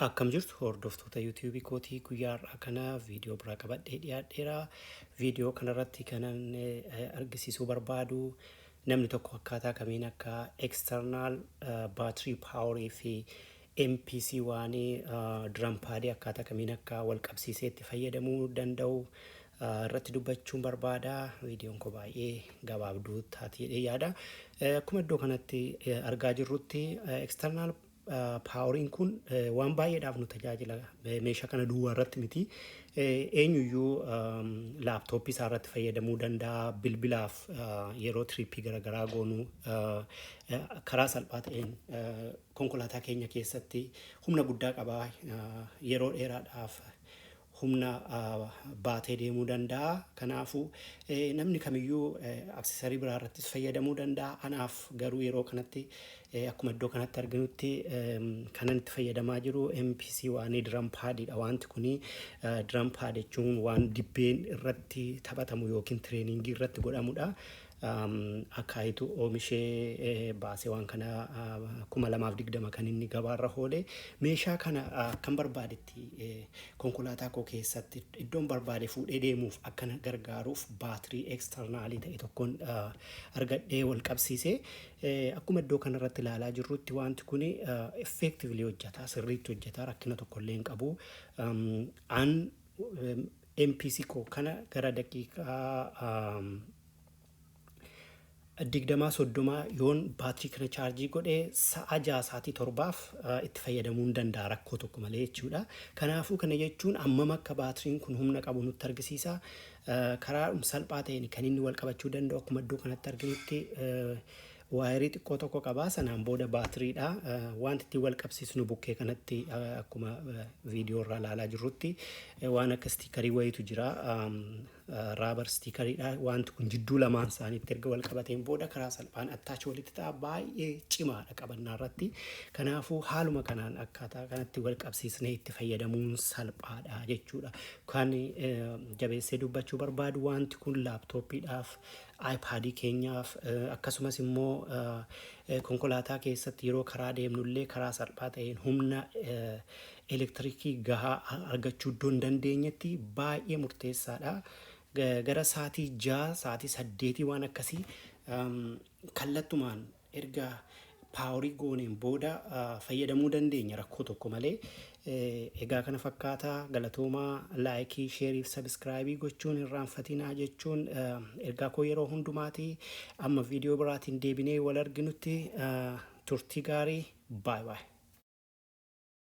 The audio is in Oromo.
Akkam jirtu hordoftoota YouTubeii kootii? Guyyaa har'aa kana viidiyoo biraa qabadhee dhiyaadheera. Viidiyoo kanarratti kanan argisiisuu barbaadu namni tokko akkaataa kamiin akka external battery powerii fi MPC waanii drum padii akkaataa kamiin akka wal qabsiisee itti fayyadamuu danda'u irratti dubbachuun barbaada. Viidiyoon koo baay'ee gabaabduu taati jedhee yaada. Akkuma iddoo kanatti argaa jirrutti, external poweriin kun waan baay'eedhaaf nu tajaajila. Meeshaa kana duwwaa irratti miti. Eenyuyyuu laptopii isaa irratti fayyadamuu danda'a. Bilbilaaf yeroo tripii garaagaraa goonu karaa salphaa ta'een konkolaataa keenya keessatti humna guddaa qaba. Yeroo dheeraadhaaf humna baatee deemuu danda'a. Kanaafuu namni kamiyyuu accessory biraa irrattis fayyadamuu danda'a. Anaaf garuu yeroo kanatti akkuma iddoo kanatti arginutti kanan itti fayyadamaa jiru MPC waanii drum padiidha. Wanti kuni drum pad jechuun waan dibbeen irratti taphatamu yookiin trainingii irratti godhamudha. Akaayitu oomishee baasee waan kana 2020 kan inni gabaarra oole. Meeshaa kana akkan barbaadetti konkolaataa koo keessatti iddoon barbaade fuudhee deemuuf akkana gargaaruuf baatirii externalii ta'e tokkoon argadhee wal qabsiise. Akkuma iddoo kanarratti ilaalaa jirrutti, wanti kun effectively hojjeta, sirriitti hojjeta, rakkina tokkollee hin qabu. An MPC koo kana gara daqiiqaa 20 30 yoon baatirii kana chaarjii godhee sa'a 6, sa'aatii 7f itti fayyadamuu hin danda'a rakkoo tokko malee jechuudha. Kanaafuu kana jechuun hammam akka baatiriin kun humna qabu nutti argisiisa. Karaa salphaa ta'een kan inni wal qabachuu danda'u, akkuma iddoo kanatti arginutti, wireii xiqqoo tokko qaba. Sanaan booda baatiriidha. Wanti ittiin wal qabsiisnu bukkee kanatti akkuma viidiyoo irraa ilaalaa jirrutti waan akka stickerii wayiitu jira. Rubber stickeriidha. Wanti kun jidduu lamaan isaaniitti erga wal qabateen booda karaa salphaan attach walitti ta'a. Baay'ee cimaadha qabannaa irratti. Kanaafuu haaluma kanaan akkaataa kanatti wal qabsiisnee itti fayyadamuun salphaadha jechuudha. Kan jabeessee dubbachuu barbaadu, wanti kun laptopiidhaaf, iPadii keenyaaf, akkasumas immoo konkolaataa keessatti yeroo karaa deemnullee karaa salphaa ta'een humna elektirikii gahaa argachuu iddoo hin dandeenyetti baay'ee murteessaadha. Gara sa'aatii 6, sa'aatii 8 waan akkasii kallattumaan erga powerii gooneen booda fayyadamuu dandeenya rakkoo tokko malee. Egaa kana fakkaataa. Galatoomaa. Likeii, shareii fi subscribeii gochuun irraanfatinaa jechuun ergaa koo yeroo hundumaati. Amma viidiyoo biraatiin deebinee wal arginutti turtii gaarii. Baay'ee baay'ee.